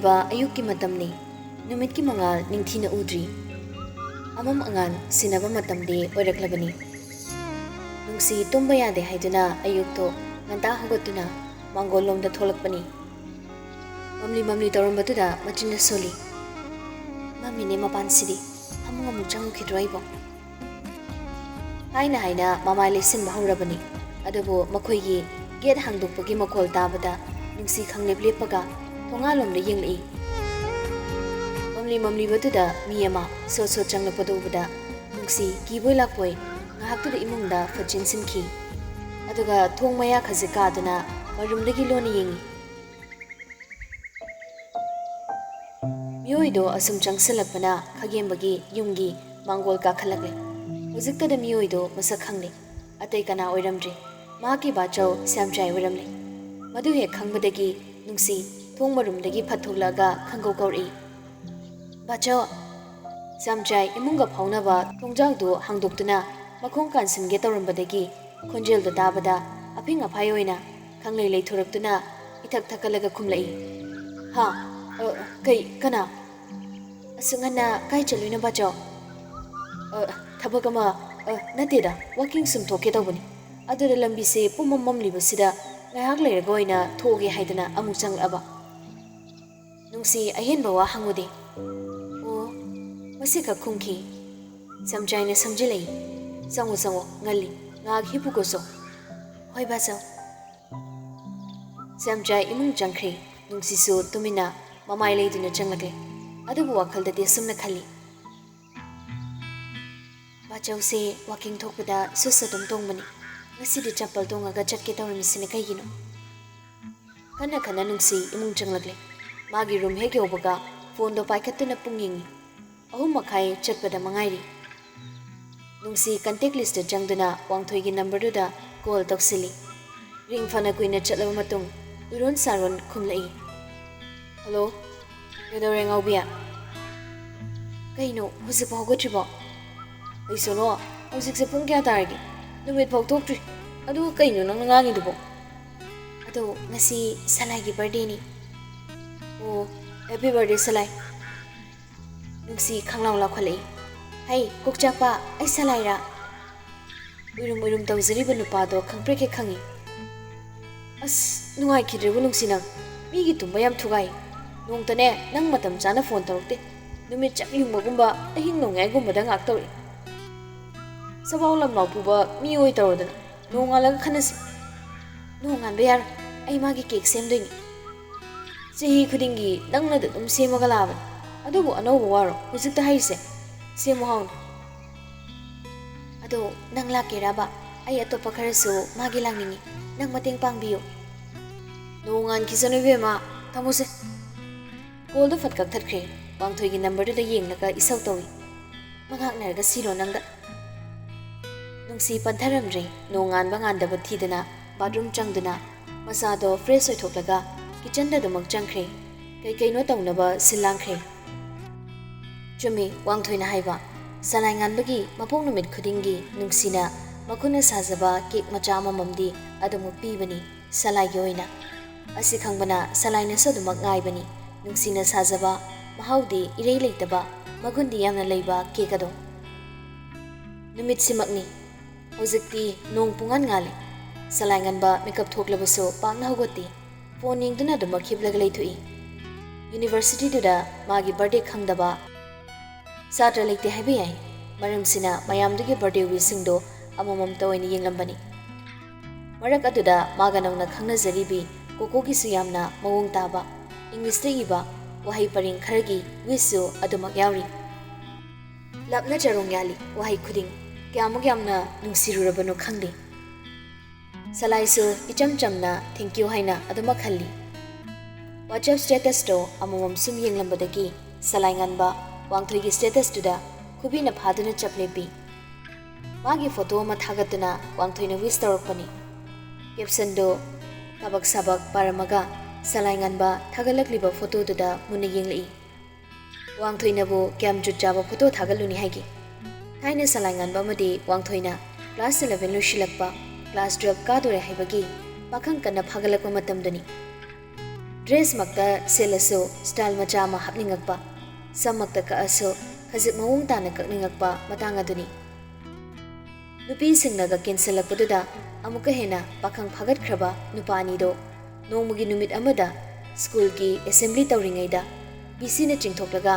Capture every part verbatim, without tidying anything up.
ꯑꯌꯨꯛꯀꯤ ꯃꯇꯝꯅꯤ꯫ ꯅꯨꯃꯤꯠꯀꯤ ꯃꯉꯥꯜ ꯅꯤꯡꯊꯤꯅ ꯎꯗ꯭ꯔꯤ꯫ ꯑꯃꯝ ꯑꯉꯥꯟ ꯁꯤꯟꯅꯕ ꯃꯇꯝꯗꯤ ꯑꯣꯏꯔꯛꯂꯕꯅꯤ꯫ ꯅꯨꯡꯁꯤ ꯇꯨꯝꯕ ꯌꯥꯗꯦ ꯍꯥꯏꯗꯨꯅ ꯑꯌꯨꯛꯇꯣ ꯉꯟꯇꯥ ꯍꯧꯒꯠꯇꯨꯅ ꯃꯥꯡꯒꯣꯜꯂꯣꯝꯗ ꯊꯣꯛꯂꯛꯄꯅꯤ꯫ ꯃꯝꯂꯤ ꯃꯝꯂꯤ ꯇꯧꯔꯝꯕꯗꯨꯗ ꯃꯆꯤꯟꯅ ꯁꯣꯜꯂꯤ꯫ "ꯃꯝꯃꯤꯅꯦ ꯃꯄꯥꯟꯁꯤꯗꯤ, ꯐꯃꯨꯡ ꯑꯃꯨꯛ ꯆꯪꯉꯨꯈꯤꯗ꯭ꯔꯣ ꯑꯩꯕꯣ?" ꯍꯥꯏꯅ ꯍꯥꯏꯅ ꯃꯃꯥꯏ ꯂꯩꯁꯤꯟꯕ ꯍꯧꯔꯕꯅꯤ꯫ ꯑꯗꯨꯕꯨ ꯃꯈꯣꯏꯒꯤ ꯒꯦꯠ ꯍꯥꯡꯗꯣꯛꯄꯒꯤ ꯃꯈꯣꯜ ꯇꯥꯕꯗ ꯅꯨꯡꯁꯤ ꯈꯪꯂꯦꯞ ꯂꯦꯞꯄꯒ ꯊꯣꯡꯒꯥꯜꯂꯣꯝꯗ ꯌꯦꯡꯂꯛꯏ꯫ ꯃꯝꯂꯤ ꯃꯝꯂꯤꯕꯗꯨꯗ ꯃꯤ ꯑꯃ ꯁꯣꯠ ꯁꯣꯠ ꯆꯪꯂꯛꯄꯗꯨ ꯎꯕꯗ ꯅꯨꯡꯁꯤ ꯀꯤꯕꯣꯏ ꯂꯥꯛꯄꯣꯏ ꯉꯥꯏꯍꯥꯛꯇꯨꯗ ꯏꯃꯨꯡꯗ ꯐꯠ ꯆꯦꯟꯁꯤꯟꯈꯤ꯫ ꯑꯗꯨꯒ ꯊꯣꯡ ꯃꯌꯥ ꯈꯖꯤꯛ ꯀꯥꯗꯨꯅ ꯃꯔꯨꯝꯗꯒꯤ ꯂꯣꯟꯅ ꯌꯦꯡꯉꯤ꯫ ꯃꯤꯑꯣꯏꯗꯣ ꯑꯁꯨꯝ ꯆꯪꯁꯤꯜꯂꯛꯄꯅ ꯈꯥꯒꯦꯝꯕꯒꯤ ꯌꯨꯝꯒꯤ ꯃꯥꯡꯒꯣꯜ ꯀꯥꯈꯠꯂꯛꯂꯦ꯫ ꯍꯧꯖꯤꯛꯇꯗ ꯃꯤꯑꯣꯏꯗꯣ ꯃꯁꯛ ꯈꯪꯂꯦ꯫ ꯑꯇꯩ ꯀꯅꯥ ꯑꯣꯏꯔꯝꯗ꯭ꯔꯦ꯫ ꯃꯍꯥꯛꯀꯤ ꯕꯥꯆꯧ ꯁ꯭ꯌꯥꯝꯆꯥꯏ ꯑꯣꯏꯔꯝꯂꯦ꯫ ꯃꯗꯨ ꯍꯦꯛ ꯈꯪꯕꯗꯒꯤ ꯅꯨꯡꯁꯤ ꯊꯣꯡ ꯃꯔꯨꯝꯗꯒꯤ ꯐꯠ ꯊꯣꯛꯂꯛꯑꯒ ꯈꯪꯒꯧ ꯀꯧꯔꯛꯏ꯫ "ꯕꯥꯆꯧ!" ꯁ꯭ꯌꯥꯝꯆꯥꯏ ꯏꯃꯨꯡꯒ ꯐꯥꯎꯅꯕ ꯊꯣꯡꯖꯥꯎꯗꯨ ꯍꯥꯡꯗꯣꯛꯇꯨꯅ ꯃꯈꯣꯡ ꯀꯥꯟꯁꯤꯟꯒꯦ ꯇꯧꯔꯝꯕꯗꯒꯤ ꯈꯣꯟꯖꯦꯜꯗꯨ ꯇꯥꯕꯗ ꯑꯐꯤꯡ ꯑꯐꯥꯏ ꯑꯣꯏꯅ ꯈꯪꯂꯩ ꯂꯩꯊꯣꯔꯛꯇꯨꯅ ꯏꯊꯛ ꯊꯛꯀꯠꯂꯒ ꯈꯨꯝꯂꯛꯏ꯫ "ꯍꯥ? ꯑ, ꯀꯩ? ꯀꯅꯥ? ꯑꯁꯨꯛ ꯉꯟꯅ ꯀꯥꯏ ꯆꯠꯂꯨꯏꯅꯣ ꯕꯥꯆꯧ?" "ꯑ, ꯊꯕꯛ ꯑꯃ, ꯑ, ꯅꯠꯇꯦꯗ, ꯋꯥꯀꯤꯡ ꯁꯨꯝ ꯊꯣꯛꯀꯦ ꯇꯧꯕꯅꯤ꯫ ꯑꯗꯨꯗ ꯂꯝꯕꯤꯁꯦ ꯄꯨꯝꯃꯝ ꯃꯝꯂꯤꯕꯁꯤꯗ ꯉꯥꯏꯍꯥꯛ ꯂꯩꯔꯒ ꯑꯣꯏꯅ ꯊꯣꯛꯑꯒꯦ ꯍꯥꯏꯗꯅ ꯑꯃꯨꯛ ꯆꯪꯂꯛꯑꯕ꯫" ꯅꯨꯡꯁꯤ ꯑꯍꯦꯟꯕ ꯋꯥ ꯍꯪꯉꯨꯗꯦ꯫ "ꯑꯣ," ꯃꯁꯤꯈꯛ ꯈꯨꯝꯈꯤ꯫ ꯁ꯭ꯌꯥꯝꯆꯥꯏꯅ ꯁꯝꯖꯤꯜꯂꯛꯏ꯫ "ꯆꯪꯉꯣ, ꯆꯪꯉꯣ, ꯉꯜꯂꯤ꯫ ꯉꯥꯏꯍꯥꯛ ꯍꯤꯞꯄꯨꯀꯣꯁꯣ꯫" "ꯍꯣꯏ ꯕꯥꯆꯧ꯫" ꯁ꯭ꯌꯥꯝꯆꯥꯏ ꯏꯃꯨꯡ ꯆꯪꯈ꯭ꯔꯦ꯫ ꯅꯨꯡꯁꯤꯁꯨ ꯇꯨꯃꯤꯟꯅ ꯃꯃꯥꯏ ꯂꯩꯗꯨꯅ ꯆꯪꯂꯛꯂꯦ꯫ ꯑꯗꯨꯕꯨ ꯋꯥꯈꯜꯗꯗꯤ ꯑꯁꯨꯝꯅ ꯈꯜꯂꯤ, "ꯕꯥꯆꯧꯁꯦ ꯋꯥꯀꯤꯡ ꯊꯣꯛꯄꯗ ꯁꯨꯁ ꯑꯗꯨꯝ ꯇꯣꯡꯕꯅꯤ꯫ ꯉꯁꯤꯗꯤ ꯆꯝꯄꯜ ꯇꯣꯡꯉꯒ ꯆꯠꯀꯦ ꯇꯧꯔꯝꯃꯤꯁꯤꯅ ꯀꯩꯒꯤꯅꯣ?" ꯈꯟꯅ ꯈꯟꯅ ꯅꯨꯡꯁꯤ ꯏꯃꯨꯡ ꯆꯪꯂꯛꯂꯦ꯫ ꯃꯥꯒꯤ ꯔꯨꯝ ꯍꯦꯛ ꯌꯧꯕꯒ ꯐꯣꯟꯗꯣ ꯄꯥꯏꯈꯠꯇꯨꯅ ꯄꯨꯡ ꯌꯦꯡꯉꯤ꯫ ꯑꯍꯨꯝ ꯃꯈꯥꯏ ꯆꯠꯄꯗ ꯃꯉꯥꯏꯔꯤ꯫ ꯅꯨꯡꯁꯤ ꯀꯟꯇꯦꯛ ꯂꯤꯁꯇ ꯆꯪꯗꯨꯅ ꯋꯥꯡꯊꯣꯏꯒꯤ ꯅꯝꯕꯔꯗꯨꯗ ꯀꯣꯜ ꯇꯧꯁꯤꯜꯂꯤ꯫ ꯔꯤꯡ ꯐꯅ ꯀꯨꯏꯅ ꯆꯠꯂꯕ ꯃꯇꯨꯡ ꯎꯏꯔꯣꯟ ꯁꯥꯔꯣꯟ ꯈꯨꯝꯂꯛꯏ꯫ "ꯍꯜꯂꯣ, ꯀꯩꯗꯧꯔꯦ ꯉꯥꯎꯕꯤ? ꯀꯩꯅꯣ, ꯍꯧꯖꯤꯛꯐꯥꯎ ꯍꯧꯒꯠꯇ꯭ꯔꯤꯕꯣ?" "ꯑꯩ ꯁꯣꯅꯣ, ꯍꯧꯖꯤꯛꯁꯦ ꯄꯨꯡ ꯀꯌꯥ ꯇꯥꯔꯒꯦ? ꯅꯨꯃꯤꯠ ꯐꯥꯎ ꯊꯣꯛꯇ꯭ꯔꯤ꯫ ꯑꯗꯨꯒ ꯀꯩꯅꯣ ꯅꯪꯅ ꯉꯥꯡꯉꯤꯗꯨꯕꯣ?" "ꯑꯗꯣ ꯉꯁꯤ ꯁꯂꯥꯏꯒꯤ ꯕꯥꯔꯗꯦꯅꯤ꯫" "ꯑꯣ, Happy birthday, ꯁꯂꯥꯏ꯫ ꯅꯨꯡꯁꯤ ꯈꯪꯂꯥꯎ ꯂꯥꯎꯈꯠꯂꯛꯏ꯫ ꯍꯩ, ꯀꯣꯛꯆꯥꯛꯄ, ꯑꯩ ꯁꯂꯥꯏꯔꯥ? ꯎꯏꯔꯨꯝ ꯎꯏꯔꯨꯝ ꯇꯧꯖꯔꯤꯕ ꯅꯨꯄꯥꯗꯣ ꯈꯪꯄ꯭ꯔꯦꯛ ꯍꯦꯛ ꯈꯪꯉꯤ꯫ ꯑꯁ, ꯅꯨꯡꯉꯥꯏꯈꯤꯗ꯭ꯔꯦꯕꯨ ꯅꯨꯡꯁꯤ ꯅꯪ꯫ ꯃꯤꯒꯤ ꯇꯨꯝꯕ ꯌꯥꯝ ꯊꯨꯒꯥꯏ꯫ ꯅꯣꯡꯇꯅꯦ ꯅꯪ ꯃꯇꯝ ꯆꯥꯅ ꯐꯣꯟ ꯇꯧꯔꯛꯇꯦ꯫ ꯅꯨꯃꯤꯠ ꯆꯞ ꯌꯨꯡꯕꯒꯨꯝꯕ, ꯑꯍꯤꯡ ꯅꯣꯡꯌꯥꯏꯒꯨꯝꯕꯗ ꯉꯥꯛ ꯇꯧꯔꯛꯏ꯫ ꯁꯕꯥꯎ ꯂꯝꯂꯥꯎ ꯄꯨꯕ ꯃꯤ ꯑꯣꯏ ꯇꯧꯔꯗꯅ꯫ ꯅꯣꯡꯉꯥꯜꯂꯒ ꯈꯟꯅꯁꯤ꯫ ꯅꯣꯡꯉꯥꯟꯕ ꯌꯥꯔꯣꯏ꯫ ꯑꯩ ꯃꯥꯒꯤ ꯀꯦꯛ ꯁꯦꯝꯗꯣꯏꯅꯤ꯫ ꯆꯍꯤ ꯈꯨꯗꯤꯡꯒꯤ ꯅꯪꯅꯗ ꯑꯗꯨꯝ ꯁꯦꯝꯃꯒ ꯂꯥꯛꯑꯕꯅꯤ꯫ ꯑꯗꯨꯕꯨ ꯑꯅꯧꯕ ꯋꯥꯔꯣ ꯍꯧꯖꯤꯛꯇ ꯍꯥꯏꯔꯤꯁꯦ? ꯁꯦꯝꯃꯨ ꯍꯥꯎꯅ꯫ ꯑꯗꯣ ꯅꯪ ꯂꯥꯛꯀꯦꯔꯕ? ꯑꯩ ꯑꯇꯣꯞꯄ ꯈꯔꯁꯨ ꯃꯥꯒꯤ ꯂꯥꯛꯅꯤꯡꯉꯤ꯫ ꯅꯪ ꯃꯇꯦꯡ ꯄꯥꯡꯕꯤꯌꯨ꯫ ꯅꯣꯡꯉꯥꯟꯈꯤꯁꯅꯨ ꯏꯕꯦꯝꯃ, ꯊꯝꯃꯨꯁꯦ꯫ ꯀꯣꯜꯗꯣ ꯐꯠ ꯀꯛꯊꯠꯈ꯭ꯔꯦ꯫ ꯋꯥꯡꯊꯣꯏꯒꯤ ꯅꯝꯕꯔꯗꯨꯗ ꯌꯦꯡꯂꯒ ꯏꯁꯧ ꯇꯧꯏ꯫ ꯃꯉꯥꯛꯅꯔꯒ ꯁꯤꯔꯣ ꯅꯪꯗ꯫ ꯅꯨꯡꯁꯤ ꯄꯟꯊꯔꯝꯗ꯭ꯔꯦ꯫ ꯅꯣꯡꯉꯥꯟꯕ ꯉꯥꯟꯗꯕ ꯊꯤꯗꯅ ꯕꯥꯠꯔꯨꯝ ꯆꯪꯗꯨꯅ ꯃꯁꯥꯗꯣ ꯐ꯭ꯔꯦꯁ ꯑꯣꯏꯊꯣꯛꯂꯒ ꯀꯤꯆꯟꯗ ꯑꯗꯨꯃꯛ ꯆꯪꯈ꯭ꯔꯦ꯫ ꯀꯩ ꯀꯩꯅꯣ ꯇꯧꯅꯕ ꯁꯤꯜ ꯂꯥꯡꯈ꯭ꯔꯦ꯫ ꯆꯨꯝꯃꯤ ꯋꯥꯡꯊꯣꯏꯅ ꯍꯥꯏꯕ, ꯁꯂꯥꯏ ꯉꯥꯟꯕꯒꯤ ꯃꯄꯣꯛ ꯅꯨꯃꯤꯠ ꯈꯨꯗꯤꯡꯒꯤ ꯅꯨꯡꯁꯤꯅ ꯃꯈꯨꯠꯅ ꯁꯥꯖꯕ ꯀꯦꯛ ꯃꯆꯥ ꯑꯃꯃꯝꯗꯤ ꯑꯗꯨꯃꯛ ꯄꯤꯕꯅꯤ ꯁꯂꯥꯏꯒꯤ ꯑꯣꯏꯅ꯫ ꯑꯁꯤ ꯈꯪꯕꯅ ꯁꯂꯥꯏꯅꯁꯨ ꯑꯗꯨꯃꯛ ꯉꯥꯏꯕꯅꯤ꯫ ꯅꯨꯡꯁꯤꯅ ꯁꯥꯖꯕ, ꯃꯍꯥꯎꯗꯤ ꯏꯔꯩ ꯂꯩꯇꯕ, ꯃꯒꯨꯟꯗꯤ ꯌꯥꯝꯅ ꯂꯩꯕ ꯀꯦꯛ ꯑꯗꯣ꯫ ꯅꯨꯃꯤꯠꯁꯤꯃꯛꯅꯤ꯫ ꯍꯧꯖꯤꯛꯇꯤ ꯅꯣꯡ ꯄꯨꯡꯉꯥꯟ ꯉꯥꯜꯂꯤ꯫ ꯁꯂꯥꯏ ꯉꯟꯕ ꯃꯤꯀꯞ ꯊꯣꯛꯂꯕꯁꯨ ꯄꯥꯛꯅ ꯍꯧꯒꯠꯇꯦ꯫ ꯐꯣꯟ ꯌꯦꯡꯗꯨꯅ ꯑꯗꯨꯃꯛ ꯍꯤꯞꯂꯒ ꯂꯩꯊꯣꯛꯏ꯫ ꯌꯨꯅꯤꯚꯔꯁꯤꯇꯤꯗꯨꯗ ꯃꯥꯒꯤ ꯕꯥꯔꯗꯦ ꯈꯪꯗꯕ ꯁꯥꯇ꯭ꯔ ꯂꯩꯇꯦ ꯍꯥꯏꯕ ꯌꯥꯏ꯫ ꯃꯔꯝꯁꯤꯅ ꯃꯌꯥꯝꯗꯨꯒꯤ ꯕꯥꯔꯗꯦ ꯋꯤꯁꯁꯤꯡꯗꯣ ꯑꯃꯃꯝꯇ ꯑꯣꯏꯅ ꯌꯦꯡꯂꯝꯕꯅꯤ꯫ ꯃꯔꯛ ꯑꯗꯨꯗ ꯃꯥꯒ ꯅꯧꯅ ꯈꯪꯅꯖꯔꯤꯕꯤ ꯀꯣꯀꯣꯒꯤꯁꯨ ꯌꯥꯝꯅ ꯃꯑꯣꯡ ꯇꯥꯕ ꯏꯪꯂꯤꯁꯇ ꯏꯕ ꯋꯥꯍꯩ ꯄꯔꯦꯡ ꯈꯔꯒꯤ ꯋꯤꯁꯁꯨ ꯑꯗꯨꯃꯛ ꯌꯥꯎꯔꯤ꯫ ꯂꯞꯅ ꯆꯔꯣꯡ ꯌꯥꯜꯂꯤ ꯋꯥꯍꯩ ꯈꯨꯗꯤꯡ꯫ ꯀꯌꯥꯃꯨꯛ ꯌꯥꯝꯅ ꯅꯨꯡꯁꯤꯔꯨꯔꯕꯅꯣ ꯈꯪꯗꯦ꯫ ꯁꯂꯥꯏꯁꯨ ꯏꯆꯝ ꯆꯝꯅ "Thank you" ꯍꯥꯏꯅ ꯑꯗꯨꯃꯛ ꯈꯜꯂꯤ꯫ WhatsApp statusꯇꯣ ꯑꯃꯃꯝ ꯁꯨꯝ ꯌꯦꯡꯂꯝꯕꯗꯒꯤ ꯁꯂꯥꯏ ꯉꯟꯕ ꯋꯥꯡꯊꯣꯏꯒꯤ statusꯇꯨꯗ ꯈꯨꯕꯤꯅ ꯐꯥꯗꯨꯅ ꯆꯞ ꯂꯦꯞꯄꯤ꯫ ꯃꯥꯒꯤ ꯐꯣꯇꯣ ꯑꯃ ꯊꯥꯒꯠꯇꯨꯅ ꯋꯥꯡꯊꯣꯏꯅ ꯋꯤꯁ ꯇꯧꯔꯛꯄꯅꯤ꯫ ꯀꯦꯞꯁꯟꯗꯣ ꯀꯥꯕꯛ ꯁꯥꯕꯛ ꯄꯥꯔꯝꯃꯒ ꯁꯂꯥꯏ ꯉꯟꯕ ꯊꯥꯒꯠꯂꯛꯂꯤꯕ ꯐꯣꯇꯣꯗꯨꯗ ꯃꯨꯟꯅ ꯌꯦꯡꯂꯛꯏ꯫ ꯋꯥꯡꯊꯣꯏꯅꯕꯨ ꯀꯌꯥꯝ ꯖꯨꯠ ꯆꯥꯕ ꯐꯣꯇꯣ ꯊꯥꯒꯠꯂꯨꯅꯤ ꯍꯥꯏꯒꯦ? ꯊꯥꯏꯅ ꯁꯂꯥꯏ ꯉꯟꯕ ꯑꯃꯗꯤ ꯋꯥꯡꯊꯣꯏꯅ ꯀ꯭ꯂꯥꯁ eleven ꯂꯣꯏꯁꯤꯜꯂꯛꯄ, ꯀ꯭ꯂꯥꯁ twelve ꯀꯥꯗꯣꯔꯦ ꯍꯥꯏꯕꯒꯤ ꯄꯥꯈꯪ ꯀꯟꯅ ꯐꯥꯒꯠꯂꯛꯄ ꯃꯇꯝꯗꯨꯅꯤ꯫ ꯗ꯭ꯔꯦꯁꯃꯛꯇ ꯁꯦꯠꯂꯁꯨ ꯁ꯭ꯇꯥꯏꯜ ꯃꯆꯥ ꯑꯃ ꯍꯥꯞꯅꯤꯡꯉꯛꯄ, ꯁꯝꯃꯛꯇ ꯀꯛꯑꯁꯨ ꯈꯖꯤꯛ ꯃꯑꯣꯡ ꯇꯥꯅ ꯀꯛꯅꯤꯡꯉꯛꯄ ꯃꯇꯥꯡ ꯑꯗꯨꯅꯤ꯫ ꯅꯨꯄꯤꯁꯤꯡꯅꯒ ꯀꯦꯟꯁꯤꯜꯂꯛꯄꯗꯨꯗ ꯑꯃꯨꯛꯀ ꯍꯦꯟꯅ ꯄꯥꯈꯪ ꯐꯥꯒꯠꯈ꯭ꯔꯕ ꯅꯨꯄꯥ ꯑꯅꯤꯗꯣ ꯅꯣꯡꯃꯒꯤ ꯅꯨꯃꯤꯠ ꯑꯃꯗ ꯁ꯭ꯀꯨꯜꯒꯤ ꯑꯦꯁꯦꯝꯕ꯭ꯂꯤ ꯇꯧꯔꯤꯉꯩꯗ ꯕꯤ ꯁꯤꯅ ꯆꯤꯡꯊꯣꯛꯂꯒ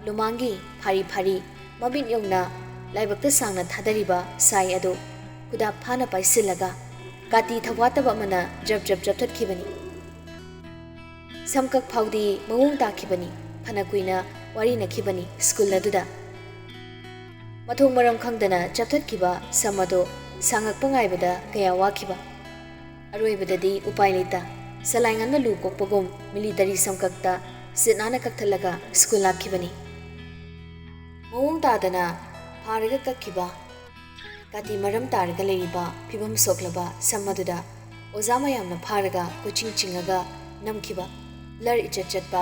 ꯂꯨꯃꯥꯡꯒꯤ ꯐꯥꯔꯤ ꯐꯥꯔꯤ ꯃꯃꯤꯠ ꯌꯧꯅ ꯂꯥꯏꯕꯛꯇ ꯁꯥꯡꯅ ꯊꯥꯗꯔꯤꯕ ꯁꯥꯏ ꯑꯗꯨ ꯈꯨꯗꯥꯞ ꯐꯥꯅ ꯄꯥꯏꯁꯤꯜꯂꯒ ꯀꯥꯇꯤ ꯊꯧꯋꯥꯠꯇꯕ ꯑꯃꯅ ꯖ꯭ꯔꯞ ꯖ꯭ꯔꯞ ꯆꯞꯊꯠꯈꯤꯕꯅꯤ꯫ ꯁꯝꯀꯛ ꯐꯥꯎꯗꯤ ꯃꯑꯣꯡ ꯇꯥꯈꯤꯕꯅꯤ꯫ ꯐꯅ ꯀꯨꯏꯅ ꯋꯥꯔꯤꯅꯈꯤꯕꯅꯤ ꯁ꯭ꯀꯨꯜ ꯑꯗꯨꯗ꯫ ꯃꯊꯣꯡ ꯃꯔꯝ ꯈꯪꯗꯅ ꯆꯞꯊꯠꯈꯤꯕ ꯁꯝ ꯑꯗꯨ ꯁꯥꯡꯉꯛꯄ ꯉꯥꯏꯕꯗ ꯀꯌꯥ ꯋꯥꯈꯤꯕ꯫ ꯑꯔꯣꯏꯕꯗꯗꯤ ꯎꯄꯥꯏ ꯂꯩꯇ ꯁꯂꯥꯏ ꯉꯟꯕ ꯂꯨ ꯀꯣꯛꯄꯒꯨꯝ ꯃꯤꯂꯤꯇꯔꯤ ꯁꯝꯀꯛꯇ ꯁꯤꯠ ꯅꯥꯟꯅ ꯀꯛꯊꯠꯂꯒ ꯁ꯭ꯀꯨꯜ ꯂꯥꯛꯈꯤꯕꯅꯤ꯫ ꯃꯑꯣꯡ ꯇꯥꯗꯅ ꯐꯥꯔꯒ ꯀꯛꯈꯤꯕ ꯀꯥꯇꯤ ꯃꯔꯝ ꯇꯥꯔꯒ ꯂꯩꯔꯤꯕ ꯐꯤꯕꯝ ꯁꯣꯛꯂꯕ ꯁꯝ ꯑꯗꯨꯗ ꯑꯣꯖꯥ ꯃꯌꯥꯝꯅ ꯐꯥꯔꯒ ꯀꯣꯏꯆꯤꯡ ꯆꯤꯡꯉꯒ ꯅꯝꯈꯤꯕ, ꯂꯔ ꯏꯆꯠ ꯆꯠꯄ,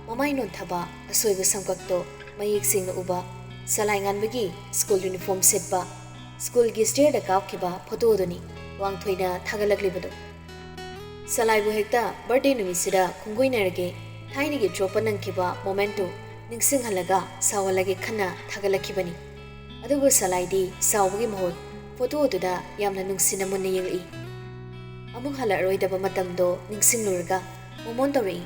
ꯃꯃꯥꯏ ꯅꯣꯟꯊꯕ, ꯑꯁꯣꯏꯕ ꯁꯝꯀꯛꯇꯣ ꯃꯌꯦꯛ ꯁꯦꯡꯅ ꯎꯕ, ꯁꯂꯥꯏ ꯉꯥꯟꯕꯒꯤ ꯁ꯭ꯀꯨꯜ ꯌꯨꯅꯤꯐꯣꯔꯝ ꯁꯦꯠꯄ, ꯁ꯭ꯀꯨꯜꯒꯤ ꯁ꯭ꯇꯦꯌꯔꯗ ꯀꯥꯞꯈꯤꯕ ꯐꯣꯇꯣꯗꯨꯅꯤ ꯋꯥꯡꯊꯣꯏꯅ ꯊꯥꯒꯠꯂꯛꯂꯤꯕꯗꯣ꯫ ꯁꯂꯥꯏꯕꯨ ꯍꯦꯛꯇ ꯕꯔꯊꯗꯦ ꯅꯨꯃꯤꯠꯁꯤꯗ ꯈꯣꯡꯒꯣꯏꯅꯔꯒꯦ, ꯊꯥꯏꯅꯒꯤ ꯆꯣꯞꯄ ꯅꯪꯈꯤꯕ ꯃꯣꯃꯦꯟꯠꯇꯨ ꯅꯤꯡꯁꯤꯡꯍꯜꯂꯒ ꯁꯥꯎꯍꯜꯂꯒꯦ ꯈꯟꯅ ꯊꯥꯒꯠꯂꯛꯈꯤꯕꯅꯤ꯫ ꯑꯗꯨꯕꯨ ꯁꯂꯥꯏꯗꯤ ꯁꯥꯎꯕꯒꯤ ꯃꯍꯨꯠ ꯐꯣꯇꯣꯗꯨꯗ ꯌꯥꯝꯅ ꯅꯨꯡꯁꯤꯅ ꯃꯨꯟꯅ ꯌꯦꯡꯂꯛꯏ꯫ ꯑꯃꯨꯛ ꯍꯜꯂꯛꯑꯔꯣꯏꯗꯕ ꯃꯇꯝꯗꯣ ꯅꯤꯡꯁꯤꯡꯂꯨꯔꯒ ꯃꯣꯃꯣꯟ ꯇꯧꯔꯛꯏ꯫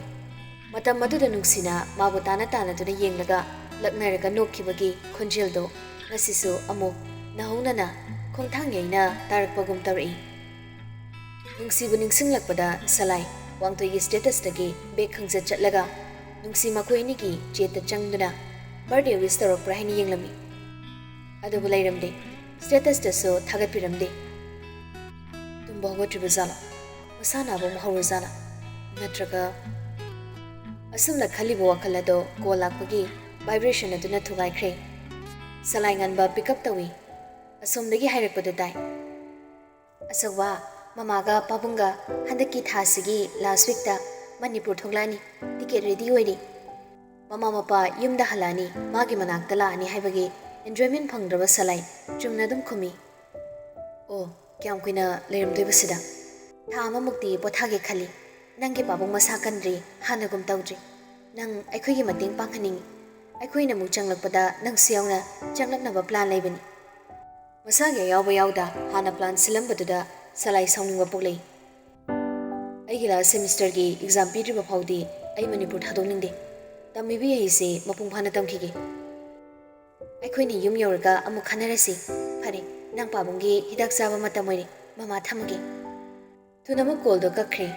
ꯃꯇꯝ ꯑꯗꯨꯗ ꯅꯨꯡꯁꯤꯅ ꯃꯥꯕꯨ ꯇꯥꯅ ꯇꯥꯅꯗꯨꯅ ꯌꯦꯡꯂꯒ ꯂꯛꯅꯔꯒ ꯅꯣꯛꯈꯤꯕꯒꯤ ꯈꯣꯟꯖꯦꯜꯗꯣ ꯉꯁꯤꯁꯨ ꯑꯃꯨꯛ ꯅꯧꯍꯧꯅꯅ ꯈꯣꯡꯊꯥꯡ ꯌꯩꯅ ꯇꯥꯔꯛꯄꯒꯨꯝ ꯇꯧꯔꯛꯏ꯫ ꯅꯨꯡꯁꯤꯕꯨ ꯅꯤꯡꯁꯤꯡꯂꯛꯄꯗ ꯁꯂꯥꯏ ꯋꯥꯡꯊꯣꯏꯒꯤ ꯁ꯭ꯇꯦꯇꯁꯇꯒꯤ ꯕꯦꯛ ꯈꯪꯆꯠ ꯆꯠꯂꯒ ꯅꯨꯡꯁꯤ ꯃꯈꯣꯏ ꯑꯅꯤꯒꯤ ꯆꯦꯠꯇ ꯆꯪꯗꯨꯅ ꯕꯔꯊꯗꯦ ꯋꯤꯁ ꯇꯧꯔꯛꯄ꯭ꯔꯥ ꯍꯥꯏꯅ ꯌꯦꯡꯂꯝꯃꯤ꯫ ꯑꯗꯨꯕꯨ ꯂꯩꯔꯝꯗꯦ꯫ ꯁ꯭ꯇꯦꯇꯁꯇꯁꯨ ꯊꯥꯒꯠꯄꯤꯔꯝꯗꯦ꯫ ꯇꯨꯝꯕ ꯍꯧꯒꯠꯇ꯭ꯔꯤꯕ ꯖꯥꯠꯂꯥ? ꯃꯁꯥ ꯅꯥꯕ ꯑꯃ ꯍꯧꯔ ꯖꯥꯠꯂꯥ? ꯅꯠꯇ꯭ꯔꯒ ꯑꯁꯨꯝꯅ ꯈꯜꯂꯤꯕ ꯋꯥꯈꯜ ꯑꯗꯣ ꯀꯣꯜ ꯂꯥꯛꯄꯒꯤ ꯚꯥꯏꯕ꯭ꯔꯦꯁꯟ ꯑꯗꯨꯅ ꯊꯨꯒꯥꯏꯈ꯭ꯔꯦ꯫ ꯁꯂꯥꯏ ꯉꯟꯕ ꯄꯤꯛ ꯑꯞ ꯇꯧꯏ꯫ ꯑꯁꯣꯝꯗꯒꯤ ꯍꯥꯏꯔꯛꯄꯗꯨ ꯇꯥꯏ꯫ "ꯑꯆꯧꯕ, ꯃꯃꯥꯒ ꯄꯥꯕꯨꯡꯒ ꯍꯟꯗꯛꯀꯤ ꯊꯥꯁꯤꯒꯤ ꯂꯥꯁ ꯋꯤꯛꯇ ꯃꯅꯤꯄꯨꯔ ꯊꯣꯛꯂꯛꯑꯅꯤ꯫ ꯇꯤꯀꯦꯠ ꯔꯦꯗꯤ ꯑꯣꯏꯔꯤ꯫ ꯃꯃꯥ ꯃꯄꯥ ꯌꯨꯝꯗ ꯍꯜꯂꯛꯑꯅꯤ, ꯃꯥꯒꯤ ꯃꯅꯥꯛꯇ ꯂꯥꯛꯑꯅꯤ" ꯍꯥꯏꯕꯒꯤ ꯑꯦꯟꯖꯣꯏꯃꯦꯟ ꯐꯪꯗ꯭ꯔꯕ ꯁꯂꯥꯏ ꯆꯨꯝꯅ ꯑꯗꯨꯝ ꯈꯨꯝꯃꯤ꯫ "ꯑꯣ, ꯀꯌꯥꯝ ꯀꯨꯏꯅ ꯂꯩꯔꯝꯗꯣꯏꯕ ꯁꯤꯗ?" "ꯊꯥ ꯑꯃꯃꯨꯛꯇꯤ ꯄꯣꯊꯥꯒꯦ ꯈꯜꯂꯤ꯫ "ꯅꯪꯒꯤ ꯄꯥꯕꯨꯡ ꯃꯁꯥ ꯀꯟꯗ꯭ꯔꯤ, ꯍꯥꯟꯅꯒꯨꯝ ꯇꯧꯗ꯭ꯔꯤ꯫ ꯅꯪ ꯑꯩꯈꯣꯏꯒꯤ ꯃꯇꯦꯡ ꯄꯥꯡꯍꯟꯅꯤꯡꯉꯤ꯫ ꯑꯩꯈꯣꯏꯅ ꯑꯃꯨꯛ ꯆꯪꯂꯛꯄꯗ ꯅꯪꯁꯨ ꯌꯥꯎꯅ ꯆꯪꯂꯛꯅꯕ plan ꯂꯩꯕꯅꯤ꯫ ꯃꯁꯥꯒꯤ ꯑꯌꯥꯎꯕ ꯌꯥꯎꯗ ꯍꯥꯟꯅ plan ꯁꯤꯜꯂꯝꯕꯗꯨꯗ ꯁꯂꯥꯏ ꯁꯥꯎꯅꯤꯡꯕ ꯄꯣꯛꯂꯛꯏ꯫ "ꯑꯩꯒꯤ last semesterꯒꯤ exam ꯄꯤꯗ꯭ꯔꯤꯕ ꯐꯥꯎꯗꯤ ꯑꯩ ꯃꯅꯤꯄꯨꯔ ꯊꯥꯗꯣꯛꯅꯤꯡꯗꯦ꯫ ꯇꯝꯃꯤꯕꯤ ꯑꯩꯁꯦ ꯃꯄꯨꯡ ꯐꯥꯅ ꯇꯝꯈꯤꯒꯦ꯫ ꯑꯩꯈꯣꯏꯅ ꯌꯨꯝ ꯌꯧꯔꯒ ꯑꯃꯨꯛ ꯈꯟꯅꯔꯁꯤ꯫ ꯐꯔꯦ, ꯅꯪ ꯄꯥꯕꯨꯡꯒꯤ ꯍꯤꯗꯥꯛ ꯆꯥꯕ ꯃꯇꯝ ꯑꯣꯏꯔꯦ꯫ ꯃꯃꯥ, ꯊꯝꯃꯒꯦ꯫" ꯊꯨꯅꯃꯛ callꯗꯣ ꯀꯛꯈ꯭ꯔꯦ꯫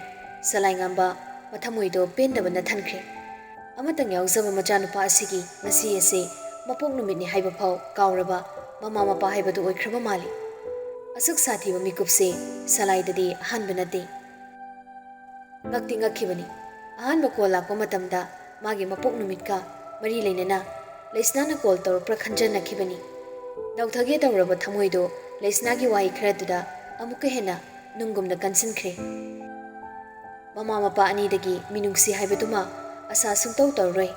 ꯁꯂꯥꯏ ꯉꯥꯝꯕ ꯃꯊꯃꯣꯏꯗꯣ ꯄꯦꯟꯗꯕꯅ ꯊꯟꯈ꯭ꯔꯦ꯫ ꯑꯃꯇꯪ ꯌꯥꯎꯖꯕ ꯃꯆꯥꯅꯨꯄꯥ ꯑꯁꯤꯒꯤ ꯉꯁꯤ ꯑꯁꯤ ꯃꯄꯣꯛ ꯅꯨꯃꯤꯠꯅꯤ ꯍꯥꯏꯕ ꯐꯥꯎ ꯀꯥꯎꯔꯕ ꯃꯃꯥ ꯃꯄꯥ ꯍꯥꯏꯕꯗꯨ ꯑꯣꯏꯈ꯭ꯔꯕ ꯃꯥꯜꯂꯤ꯫ ꯑꯁꯨꯛ ꯁꯥꯊꯤꯕ ꯃꯤꯀꯨꯞꯁꯦ ꯁꯂꯥꯏꯗꯗꯤ ꯑꯍꯥꯟꯕ ꯅꯠꯇꯦ꯫ ꯉꯛꯇꯤ ꯉꯛꯈꯤꯕꯅꯤ꯫ ꯑꯍꯥꯟꯕ call ꯂꯥꯛꯄ ꯃꯇꯝꯗ ꯃꯥꯒꯤ ꯃꯄꯣꯛ ꯅꯨꯃꯤꯠꯀ ꯃꯔꯤ ꯂꯩꯅꯅ ꯂꯩꯁꯅꯥꯅ call ꯇꯧꯔꯛꯄ꯭ꯔꯥ ꯈꯟꯖꯅꯈꯤꯕꯅꯤ꯫ ꯅꯧꯊꯒꯦ ꯇꯧꯔꯕ ꯊꯃꯣꯏꯗꯣ ꯂꯩꯁꯅꯥꯒꯤ ꯋꯥꯍꯩ ꯈꯔꯗꯨꯗ ꯑꯃꯨꯛꯀ ꯍꯦꯟꯅ ꯅꯨꯡꯒꯨꯝꯅ ꯀꯟꯁꯤꯟꯈ꯭ꯔꯦ꯫ ꯃꯃꯥ ꯃꯄꯥ ꯑꯅꯤꯗꯒꯤ ꯃꯤꯅꯨꯡꯁꯤ ꯍꯥꯏꯕꯗꯨꯃ ꯑꯁꯥ ꯁꯨꯡꯇꯧ ꯇꯧꯔꯔꯣꯏ꯫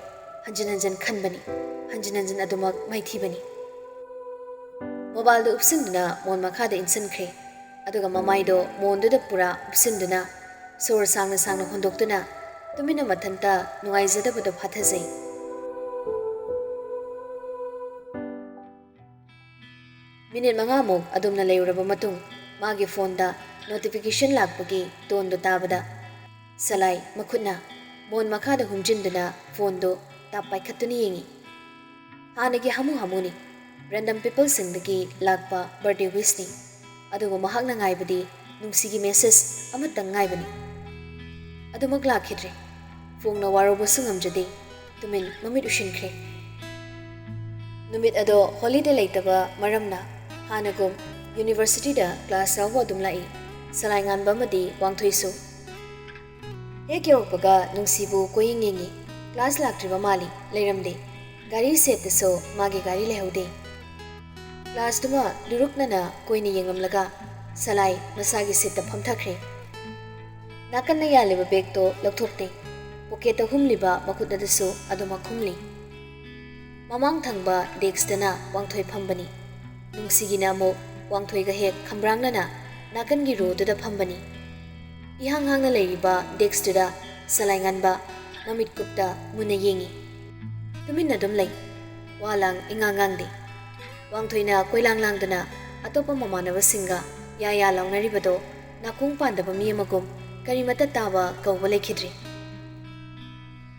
ꯍꯟꯖꯤꯟ ꯍꯟꯖꯤꯟ ꯈꯟꯕꯅꯤ, ꯍꯟꯖꯤꯟ ꯍꯟꯖꯤꯟ ꯑꯗꯨꯃꯛ ꯃꯥꯏꯊꯤꯕꯅꯤ꯫ Mobileꯗꯨ ꯎꯞꯁꯤꯟꯗꯨꯅ ꯃꯣꯟ ꯃꯈꯥꯗ ꯏꯟꯁꯤꯟꯈ꯭ꯔꯦ꯫ ꯑꯗꯨꯒ ꯃꯃꯥꯏꯗꯣ ꯃꯣꯟꯗꯨꯗ ꯄꯨꯔꯥ ꯎꯞꯁꯤꯟꯗꯨꯅ ꯁꯣꯔ ꯁꯥꯡꯅ ꯁꯥꯡꯅ ꯍꯣꯟꯗꯣꯛꯇꯨꯅ ꯇꯨꯃꯤꯟꯅ ꯃꯊꯟꯇ ꯅꯨꯡꯉꯥꯏꯖꯗꯕꯗꯣ ꯐꯥꯊꯖꯩ꯫ ꯃꯤꯅꯤꯠ ꯃꯉꯥꯃꯨꯛ ꯑꯗꯨꯝꯅ ꯂꯩꯔꯨꯔꯕ ꯃꯇꯨꯡ ꯃꯥꯒꯤ phoneꯗ notification ꯂꯥꯛꯄꯒꯤ toneꯗꯨ ꯇꯥꯕꯗ ꯁꯂꯥꯏ ꯃꯈꯨꯠꯅ ꯃꯣꯟ ꯃꯈꯥꯗ ꯍꯨꯝꯖꯤꯟꯗꯨꯅ phoneꯗꯨ ꯇꯥꯞ ꯄꯥꯏꯈꯠꯇꯨꯅ ꯌꯦꯡꯏ꯫ ꯍꯥꯟꯅꯒꯤ ꯍꯥꯃꯨ ꯍꯥꯃꯨꯅꯤ꯫ Random peopleꯁꯤꯡꯗꯒꯤ ꯂꯥꯛꯄ birthday wishꯅꯤ꯫ ꯑꯗꯨꯕꯨ ꯃꯍꯥꯛꯅ ꯉꯥꯏꯕꯗꯤ ꯅꯨꯡꯁꯤꯒꯤ message ꯑꯃꯇꯪ ꯉꯥꯏꯕꯅꯤ꯫ ꯑꯗꯨꯃꯛ ꯂꯥꯛꯈꯤꯗ꯭ꯔꯦ꯫ ꯐꯣꯡꯅ ꯋꯥꯔꯧꯕꯁꯨ ꯉꯝꯖꯗꯦ꯫ ꯇꯨꯃꯤꯟ ꯃꯃꯤꯠ ꯎꯏꯁꯤꯟꯈ꯭ꯔꯦ꯫ ꯅꯨꯃꯤꯠ ꯑꯗꯣ holiday ꯂꯩꯇꯕ ꯃꯔꯝꯅ ꯍꯥꯟꯅꯒꯨꯝ universityꯗ class ꯌꯥꯎꯕ ꯑꯗꯨꯝ ꯂꯥꯛꯏ꯫ ꯁꯂꯥꯏ ꯉꯥꯟꯕ ꯑꯃꯗꯤ ꯋꯥꯡꯊꯣꯏꯁꯨ꯫ ꯍꯦꯛ ꯌꯧꯔꯛꯄꯒ ꯅꯨꯡꯁꯤꯕꯨ ꯀꯣꯏꯌꯦꯡ ꯌꯦꯡꯉꯤ꯫ Class ꯂꯥꯛꯇ꯭ꯔꯤꯕ ꯃꯥꯜꯂꯤ, ꯂꯩꯔꯝꯗꯦ꯫ ꯒꯥꯔꯤ ꯁꯦꯠꯇꯁꯨ ꯃꯥꯒꯤ ꯒꯥꯔꯤ ꯂꯩꯍꯧꯗꯦ꯫ Classꯇꯨꯃ ꯂꯨꯔꯨꯛꯅꯅ ꯀꯣꯏꯅ ꯌꯦꯡꯂꯝꯂꯒ ꯁꯂꯥꯏ ꯃꯁꯥꯒꯤ seatꯇ ꯐꯝꯊꯈ꯭ꯔꯦ꯫ ꯅꯥꯀꯟꯅ ꯌꯥꯜꯂꯤꯕ bagꯇꯣ ꯂꯧꯊꯣꯛꯇꯦ꯫ Pocketꯇ ꯍꯨꯝꯂꯤꯕ ꯃꯈꯨꯠ ꯑꯗꯨꯁꯨ ꯑꯗꯨꯃꯛ ꯍꯨꯝꯂꯤ꯫ ꯃꯃꯥꯡ ꯊꯪꯕ deskꯇꯅ ꯋꯥꯡꯊꯣꯏ ꯐꯝꯕꯅꯤ꯫ ꯅꯨꯡꯁꯤꯒꯤꯅ ꯑꯃꯨꯛ ꯋꯥꯡꯊꯣꯏꯒ ꯍꯦꯛ ꯈꯝꯕ꯭ꯔꯥꯡꯅꯅ ꯅꯥꯀꯟꯒꯤ rowꯗꯨꯗ ꯐꯝꯕꯅꯤ꯫ ꯏꯍꯥꯡ ꯍꯥꯡꯅ ꯂꯩꯔꯤꯕ ꯗꯦꯛꯁꯇꯨꯗ ꯁꯂꯥꯏ ꯉꯥꯟꯕ ꯃꯃꯤꯠ ꯀꯨꯞꯇ ꯃꯨꯟꯅ ꯌꯦꯡꯏ꯫ ꯇꯨꯃꯤꯟꯅ ꯑꯗꯨꯝ ꯂꯩ꯫ ꯋꯥ ꯂꯥꯡ ꯏꯉꯥꯡ ꯉꯥꯡꯗꯦ꯫ ꯋꯥꯡꯊꯣꯏꯅ ꯀꯣꯏꯂꯥꯡ ꯂꯥꯡꯗꯨꯅ ꯑꯇꯣꯞꯄ ꯃꯃꯥꯟꯅꯕꯁꯤꯡꯒ ꯌꯥ ꯌꯥ ꯂꯥꯎꯅꯔꯤꯕꯗꯣ ꯅꯥꯀꯣꯡ ꯄꯥꯟꯗꯕ ꯃꯤ ꯑꯃꯒꯨꯝ ꯀꯔꯤꯃꯠꯇ ꯇꯥꯕ ꯀꯧꯕ ꯂꯩꯈꯤꯗ꯭ꯔꯤ꯫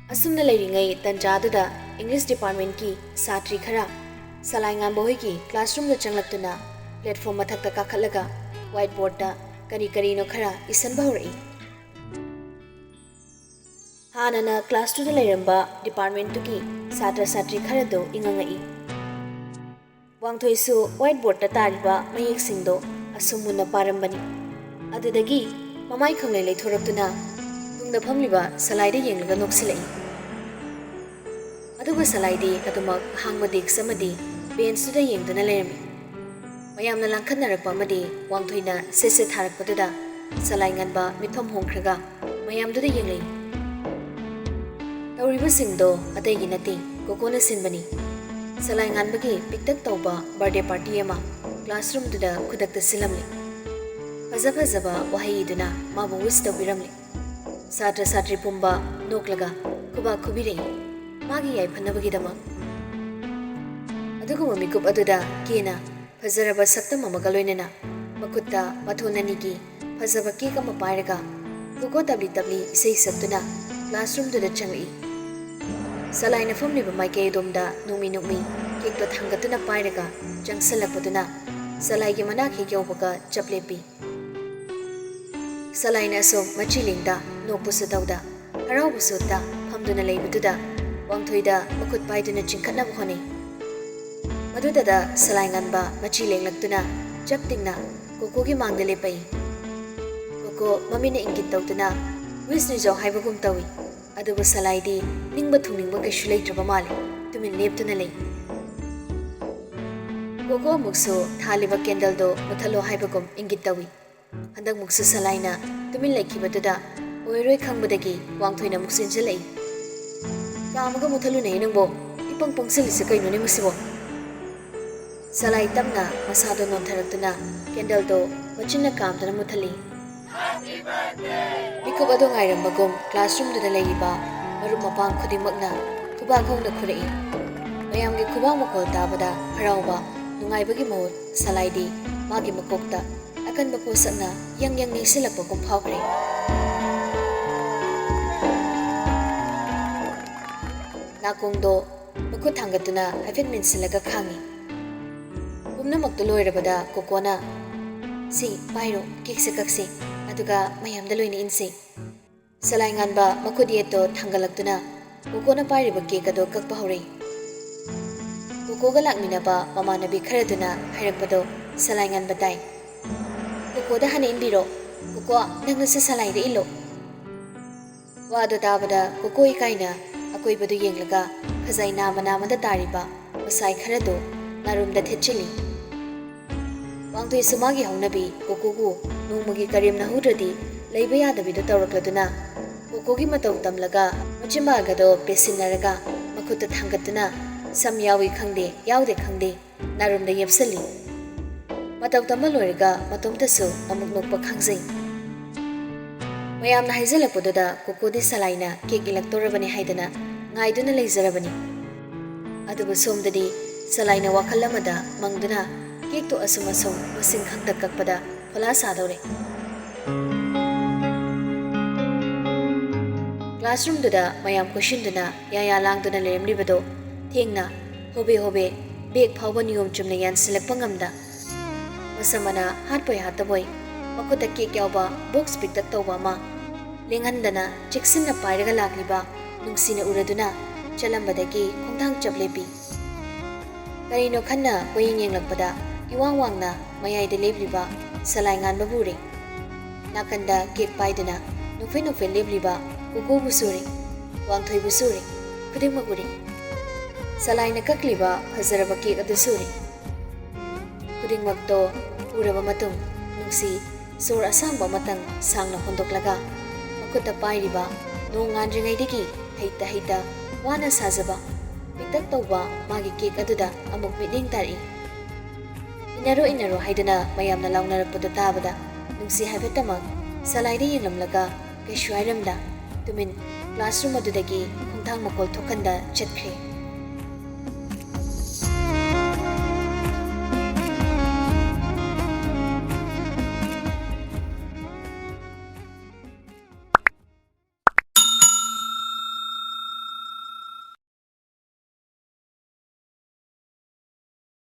ꯑꯁꯨꯝꯅ ꯂꯩꯔꯤꯉꯩ ꯇꯟꯖꯥꯗꯨꯗ English departmentꯀꯤ ꯁꯥꯇ꯭ꯔꯤ ꯈꯔ ꯁꯂꯥꯏ ꯉꯥꯟꯕ ꯍꯣꯏꯒꯤ classroomꯗ ꯆꯪꯂꯛꯇꯨꯅ platform ꯃꯊꯛꯇ ꯀꯥꯈꯠꯂꯒ whiteboardꯇ ꯀꯔꯤ ꯀꯔꯤꯅꯣ ꯈꯔ ꯏꯁꯟꯕ ꯍꯧꯔꯛꯏ꯫ ꯍꯥꯟꯅꯅ classꯇꯨꯗ ꯂꯩꯔꯝꯕ departmentꯇꯨꯒꯤ ꯁꯥꯇ꯭ꯔ ꯁꯥꯇ꯭ꯔꯤ ꯈꯔꯗꯨ ꯏꯉꯪꯉꯛꯏ꯫ ꯋꯥꯡꯊꯣꯏꯁꯨ whiteboardꯇ ꯇꯥꯔꯤꯕ ꯃꯌꯦꯛꯁꯤꯡꯗꯣ ꯑꯁꯨꯝ ꯃꯨꯟꯅ ꯄꯥꯔꯝꯕꯅꯤ꯫ ꯑꯗꯨꯗꯒꯤ ꯃꯃꯥꯏ ꯈꯪꯂꯩ ꯂꯩꯊꯣꯔꯛꯇꯨꯅ ꯇꯨꯡꯗ ꯐꯝꯂꯤꯕ ꯁꯂꯥꯏꯗ ꯌꯦꯡꯂꯒ ꯅꯣꯛꯁꯤꯜꯂꯛꯏ꯫ ꯑꯗꯨꯕꯨ ꯁꯂꯥꯏꯗꯤ ꯑꯗꯨꯃꯛ ꯑꯍꯥꯡꯕ desk ꯑꯃꯗꯤ benchꯇꯨꯗ ꯌꯦꯡꯗꯨꯅ ꯂꯩꯔꯝꯃꯤ꯫ ꯃꯌꯥꯝꯅ ꯂꯥꯡꯈꯠꯅꯔꯛꯄ ꯑꯃꯗꯤ ꯋꯥꯡꯊꯣꯏꯅ ꯁꯦꯠ ꯁꯦꯠ ꯊꯥꯔꯛꯄꯗꯨꯗ ꯁꯂꯥꯏ ꯉꯟꯕ ꯃꯤꯠꯐꯝ ꯍꯣꯡꯈ꯭ꯔꯒ ꯃꯌꯥꯝꯗꯨꯗ ꯌꯦꯡꯂꯛꯏ꯫ ꯇꯧꯔꯤꯕꯁꯤꯡꯗꯣ ꯑꯇꯩꯒꯤ ꯅꯠꯇꯦ, ꯀꯣꯀꯣꯅ ꯁꯤꯟꯕꯅꯤ꯫ ꯁꯂꯥꯏ ꯉꯥꯟꯕꯒꯤ ꯄꯤꯛꯇꯛ ꯇꯧꯕ birthday party ꯑꯃ classroomꯗꯨꯗ ꯈꯨꯗꯛꯇ ꯁꯤꯜꯂꯝꯂꯤ꯫ ꯐꯖ ꯐꯖꯕ ꯋꯥꯍꯩ ꯏꯗꯨꯅ ꯃꯥꯕꯨ wish ꯇꯧꯕꯤꯔꯝꯂꯤ꯫ ꯁꯥꯇ꯭ꯔ ꯁꯥꯇ꯭ꯔꯤ ꯄꯨꯝꯕ ꯅꯣꯛꯂꯒ ꯈꯨꯕꯥꯛ ꯈꯨꯕꯤꯔꯛꯏ꯫ ꯃꯥꯒꯤ ꯌꯥꯏꯐꯅꯕꯒꯤꯗꯃꯛ꯫ ꯑꯗꯨꯒꯨꯝꯕ ꯃꯤꯀꯨꯞ ꯑꯗꯨꯗ ꯀꯦꯅ ꯐꯖꯔꯕ ꯁꯛꯇꯝ ꯑꯃꯒ ꯂꯣꯏꯅꯅ ꯃꯈꯨꯠꯇ ꯃꯊꯣꯟ ꯑꯅꯤꯒꯤ ꯐꯖꯕ cake ꯑꯃ ꯄꯥꯏꯔꯒ ꯀꯣꯀꯣ ꯇꯞꯂꯤ ꯇꯞꯂꯤ ꯏꯁꯩ ꯁꯛꯇꯨꯅ classroomꯗꯨꯗ ꯆꯪꯂꯛꯏ꯫ ꯁꯂꯥꯏꯅ ꯐꯝꯂꯤꯕ ꯃꯥꯏꯀꯩ ꯑꯗꯣꯝꯗ ꯅꯣꯛꯃꯤ ꯅꯣꯛꯃꯤ cakeꯇꯣ ꯊꯥꯡꯒꯠꯇꯨꯅ ꯄꯥꯏꯔꯒ ꯆꯪꯁꯜꯂꯛꯄꯗꯨꯅ ꯁꯂꯥꯏꯒꯤ ꯃꯅꯥꯛ ꯍꯦꯛ ꯌꯧꯕꯒ ꯆꯞ ꯂꯦꯞꯄꯤ꯫ ꯁꯂꯥꯏꯅ ꯑꯁꯨꯝ ꯃꯆꯤ ꯂꯦꯡꯗ, ꯅꯣꯛꯄꯁꯨ ꯇꯧꯗ, ꯍꯔꯥꯎꯕꯁꯨ ꯎꯠꯇ ꯐꯝꯗꯨꯅ ꯂꯩꯕꯗꯨꯗ ꯋꯥꯡꯊꯣꯏꯗ ꯃꯈꯨꯠ ꯄꯥꯏꯗꯨꯅ ꯆꯤꯡꯈꯠꯅꯕ ꯍꯣꯠꯅꯩ꯫ ꯃꯗꯨꯗꯗ ꯁꯂꯥꯏ ꯉꯟꯕ ꯃꯆꯤ ꯂꯦꯡꯂꯛꯇꯨꯅ ꯆꯞ ꯇꯤꯡꯅ ꯀꯣꯀꯣꯒꯤ ꯃꯥꯡꯗ ꯂꯦꯞꯄꯛꯏ꯫ ꯀꯣꯀꯣ ꯃꯃꯤꯠꯅ ꯏꯪꯒꯤꯠ ꯇꯧꯗꯨꯅ wish ꯅꯤꯖꯧ ꯍꯥꯏꯕꯒꯨꯝ ꯇꯧꯏ꯫ ꯑꯗꯨꯕꯨ ꯁꯂꯥꯏꯗꯤ ꯅꯤꯡꯕ ꯊꯨꯡꯅꯤꯡꯕ ꯀꯩꯁꯨ ꯂꯩꯇ꯭ꯔꯕ ꯃꯥꯜꯂꯦ꯫ ꯇꯨꯃꯤꯟ ꯂꯦꯞꯇꯨꯅ ꯂꯩ꯫ ꯀꯣꯀꯣ ꯑꯃꯨꯛꯁꯨ ꯊꯥꯜꯂꯤꯕ candleꯗꯣ ꯃꯨꯊꯠꯂꯣ ꯍꯥꯏꯕꯒꯨꯝ ꯏꯪꯒꯤꯠ ꯇꯧꯏ꯫ ꯍꯟꯗꯛꯃꯨꯛꯁꯨ ꯁꯂꯥꯏꯅ ꯇꯨꯃꯤꯟ ꯂꯩꯈꯤꯕꯗꯨꯗ ꯑꯣꯏꯔꯣꯏ ꯈꯪꯕꯗꯒꯤ ꯋꯥꯡꯊꯣꯏꯅ ꯑꯃꯨꯛ ꯆꯦꯟꯁꯤꯜꯂꯛꯏ꯫ "ꯀꯥꯝꯃꯒ ꯃꯨꯊꯠꯂꯨꯅꯦ ꯅꯪꯕꯣ, ꯏꯄꯪ ꯄꯪꯁꯤꯜꯂꯤꯁꯦ ꯀꯩꯅꯣꯅꯦ ꯃꯁꯤꯕꯣ?" ꯁꯂꯥꯏ ꯇꯞꯅ ꯃꯁꯥꯗꯣ ꯅꯣꯟꯊꯔꯛꯇꯨꯅ candleꯗꯣ ꯃꯆꯤꯟꯅ ꯀꯥꯝꯗꯨꯅ ꯃꯨꯊꯠꯂꯤ꯫ ꯃꯤꯀꯨꯞ ꯑꯗꯨ ꯉꯥꯏꯔꯝꯕꯒꯨꯝ classroomꯗꯨꯗ ꯂꯩꯔꯤꯕ ꯃꯔꯨꯞ ꯃꯄꯥꯡ ꯈꯨꯗꯤꯡꯃꯛꯅ ꯈꯨꯕꯥꯛ ꯍꯧꯅ ꯈꯨꯔꯛꯏ꯫ ꯃꯌꯥꯝꯒꯤ ꯈꯨꯕꯥꯛ ꯃꯈꯣꯜ ꯇꯥꯕꯗ ꯍꯔꯥꯎꯕ, ꯅꯨꯡꯉꯥꯏꯕꯒꯤ ꯃꯍꯨꯠ ꯁꯂꯥꯏꯗꯤ ꯃꯥꯒꯤ ꯃꯀꯣꯛꯇ ꯑꯀꯟꯕ ꯄꯣꯠꯁꯛꯅ ꯌꯪ ꯌꯪ ꯅꯩꯁꯤꯜꯂꯛꯄꯒꯨꯝ ꯐꯥꯎꯈ꯭ꯔꯦ꯫ ꯅꯥꯀꯣꯡꯗꯣ ꯃꯈꯨꯠ ꯊꯥꯡꯒꯠꯇꯨꯅ ꯍꯥꯏꯐꯦꯠ ꯃꯦꯟꯁꯤꯜꯂꯒ ꯈꯥꯡꯉꯤ꯫ ꯄꯨꯝꯅꯃꯛꯇꯨ ꯂꯣꯏꯔꯕꯗ ꯀꯣꯀꯣꯅ, "ꯁꯤ ꯄꯥꯏꯔꯣ, cakeꯁꯦ ꯀꯛꯁꯤ, ꯑꯗꯨꯒ ꯃꯌꯥꯝꯗ ꯂꯣꯏꯅ ꯏꯟꯁꯤ꯫" ꯁꯂꯥꯏ ꯉꯥꯟꯕ ꯃꯈꯨꯠ ꯌꯦꯠꯇꯣ ꯊꯥꯡꯒꯠꯂꯛꯇꯨꯅ ꯀꯣꯀꯣꯅ ꯄꯥꯏꯔꯤꯕ cake ꯑꯗꯣ ꯀꯛꯄ ꯍꯧꯔꯛꯏ꯫ ꯀꯣꯀꯣꯒ ꯂꯥꯛꯃꯤꯟꯅꯕ ꯃꯃꯥꯟꯅꯕꯤ ꯈꯔꯗꯨꯅ ꯍꯥꯏꯔꯛꯄꯗꯣ ꯁꯂꯥꯏ ꯉꯥꯟꯕ ꯇꯥꯏ꯫ "ꯀꯣꯀꯣꯗ ꯍꯥꯟꯅ ꯏꯟꯕꯤꯔꯣ꯫ ꯀꯣꯀꯣ, ꯅꯪꯅꯁꯨ ꯁꯂꯥꯏꯗ ꯏꯜꯂꯣ꯫" ꯋꯥꯗꯣ ꯇꯥꯕꯗ ꯀꯣꯀꯣ ꯏꯀꯥꯏꯅ ꯑꯀꯣꯏꯕꯗꯨ ꯌꯦꯡꯂꯒ ꯈꯖꯥꯏ ꯅꯥꯝꯃ ꯅꯥꯝꯃꯗ ꯇꯥꯔꯤꯕ ꯃꯁꯥꯏ ꯈꯔꯗꯨ ꯅꯥꯔꯨꯝꯗ ꯊꯦꯠꯆꯤꯜꯂꯤ꯫ ꯋꯥꯡꯊꯣꯏꯁꯨ ꯃꯥꯒꯤ ꯍꯧꯅꯕꯤ ꯀꯣꯀꯣꯕꯨ ꯅꯣꯡꯃꯒꯤ ꯀꯔꯦꯝꯅꯍꯧꯗ꯭ꯔꯗꯤ ꯂꯩꯕ ꯌꯥꯗꯕꯤꯗꯨ ꯇꯧꯔꯛꯂꯗꯨꯅ ꯀꯣꯀꯣꯒꯤ ꯃꯇꯧ ꯇꯝꯂꯒ ꯃꯆꯤꯟꯕꯥꯜꯒꯗꯣ ꯄꯦꯠꯁꯤꯟꯅꯔꯒ ꯃꯈꯨꯠꯇ ꯊꯥꯡꯒꯠꯇꯨꯅ ꯁꯝ ꯌꯥꯎꯏ ꯈꯪꯗꯦ, ꯌꯥꯎꯗꯦ ꯈꯪꯗꯦ, ꯅꯥꯔꯨꯝꯗ ꯌꯦꯞꯁꯤꯜꯂꯤ꯫ ꯃꯇꯧ ꯇꯝꯕ ꯂꯣꯏꯔꯒ ꯃꯇꯣꯝꯇꯁꯨ ꯑꯃꯨꯛ ꯅꯣꯛꯄ ꯈꯪꯖꯩ꯫ ꯃꯌꯥꯝꯅ ꯍꯥꯏꯖꯤꯜꯂꯛꯄꯗꯨꯗ ꯀꯣꯀꯣꯗꯤ ꯁꯂꯥꯏꯅ cake ꯏꯜꯂꯛꯇꯧꯔꯕꯅꯤ ꯍꯥꯏꯗꯅ ꯉꯥꯏꯗꯨꯅ ꯂꯩꯖꯔꯕꯅꯤ꯫ ꯑꯗꯨꯕꯨ ꯁꯣꯝꯗꯗꯤ ꯁꯂꯥꯏꯅ ꯋꯥꯈꯜ ꯑꯃꯗ ꯃꯪꯗꯨꯅ cakeꯇꯨ ꯑꯁꯨꯝ ꯑꯁꯨꯝ ꯃꯁꯤꯡ ꯈꯪꯗ ꯀꯛꯄꯗ ꯐꯣꯂꯥ ꯁꯥꯗꯧꯔꯦ꯫ Classroomꯗꯨꯗ ꯃꯌꯥꯝ ꯀꯣꯏꯁꯤꯟꯗꯨꯅ ꯌꯥꯌꯥ ꯂꯥꯡꯗꯨꯅ ꯂꯩꯔꯝꯂꯤꯕꯗꯣ ꯊꯦꯡꯅ ꯍꯣꯕꯦ ꯍꯣꯕꯦ bag ꯐꯥꯎꯕ ꯅꯤꯌꯣꯝ ꯆꯨꯝꯅ ꯌꯥꯟꯁꯤꯜꯂꯛꯄ ꯉꯝꯗ ꯃꯁꯝ ꯃꯅꯥ ꯍꯥꯠꯄꯣꯏ ꯍꯥꯠꯇꯕꯣꯏ ꯃꯈꯨꯠꯇ cake ꯌꯥꯎꯕ box ꯄꯤꯛꯇꯛ ꯇꯧꯕ ꯑꯃ ꯂꯦꯡꯍꯟꯗꯅ ꯆꯦꯛꯁꯤꯟꯅ ꯄꯥꯏꯔꯒ ꯂꯥꯛꯂꯤꯕ ꯅꯨꯡꯁꯤꯅ ꯎꯔꯗꯨꯅ ꯆꯠꯂꯝꯕꯗꯒꯤ ꯈꯣꯡꯊꯥꯡ ꯆꯞ ꯂꯦꯞꯄꯤ꯫ ꯀꯔꯤꯅꯣ ꯈꯟꯅ ꯀꯣꯏꯌꯦꯡ ꯌꯦꯡꯂꯛꯄꯗ ꯏꯋꯥꯡ ꯋꯥꯡꯅ ꯃꯌꯥꯏꯗ ꯂꯦꯞꯂꯤꯕ ꯁꯂꯥꯏ ꯉꯥꯟꯕꯕꯨ ꯎꯔꯦ꯫ ꯅꯥꯀꯟꯗ cake ꯄꯥꯏꯗꯨꯅ ꯅꯣꯛꯐꯦꯠ ꯅꯣꯛꯐꯦꯠ ꯂꯦꯞꯂꯤꯕ ꯀꯣꯀꯣꯕꯨꯁꯨ ꯎꯔꯦ, ꯋꯥꯡꯊꯣꯏꯕꯨꯁꯨ ꯎꯔꯦ, ꯈꯨꯗꯤꯡꯃꯛ ꯎꯔꯦ꯫ ꯁꯂꯥꯏꯅ ꯀꯛꯂꯤꯕ ꯐꯖꯔꯕ cake ꯑꯗꯨꯁꯨ ꯎꯔꯦ꯫ ꯈꯨꯗꯤꯡꯃꯛꯇꯣ ꯎꯔꯕ ꯃꯇꯨꯡ ꯅꯨꯡꯁꯤ ꯁꯣꯔ ꯑꯁꯥꯡꯕ ꯑꯃꯇꯪ ꯁꯥꯡꯅ ꯍꯣꯟꯗꯣꯛꯂꯒ ꯃꯈꯨꯠꯇ ꯄꯥꯏꯔꯤꯕ ꯅꯣꯡ ꯉꯥꯟꯗ꯭ꯔꯤꯉꯩꯗꯒꯤ ꯍꯩꯇ ꯍꯩꯇ ꯋꯥꯅ ꯁꯥꯖꯕ ꯄꯤꯛꯇꯛ ꯇꯧꯕ ꯃꯥꯒꯤ cake ꯑꯗꯨꯗ ꯑꯃꯨꯛ ꯃꯤꯠꯌꯦꯡ ꯇꯥꯔꯛꯏ꯫ "ꯏꯟꯅꯔꯣ, ꯏꯟꯅꯔꯣ" ꯍꯥꯏꯗꯨꯅ ꯃꯌꯥꯝꯅ ꯂꯥꯎꯅꯔꯛꯄꯗꯨ ꯇꯥꯕꯗ ꯅꯨꯡꯁꯤ ꯍꯥꯏꯐꯦꯠꯇꯃꯛ ꯁꯂꯥꯏꯗ ꯌꯦꯡꯂꯝꯂꯒ ꯀꯩꯁꯨ ꯍꯥꯏꯔꯝꯗ ꯇꯨꯃꯤꯟ classroom ꯑꯗꯨꯗꯒꯤ ꯈꯣꯡꯊꯥꯡ ꯃꯀꯣꯜ ꯊꯣꯛꯍꯟꯗ ꯆꯠꯈ꯭ꯔꯦ꯫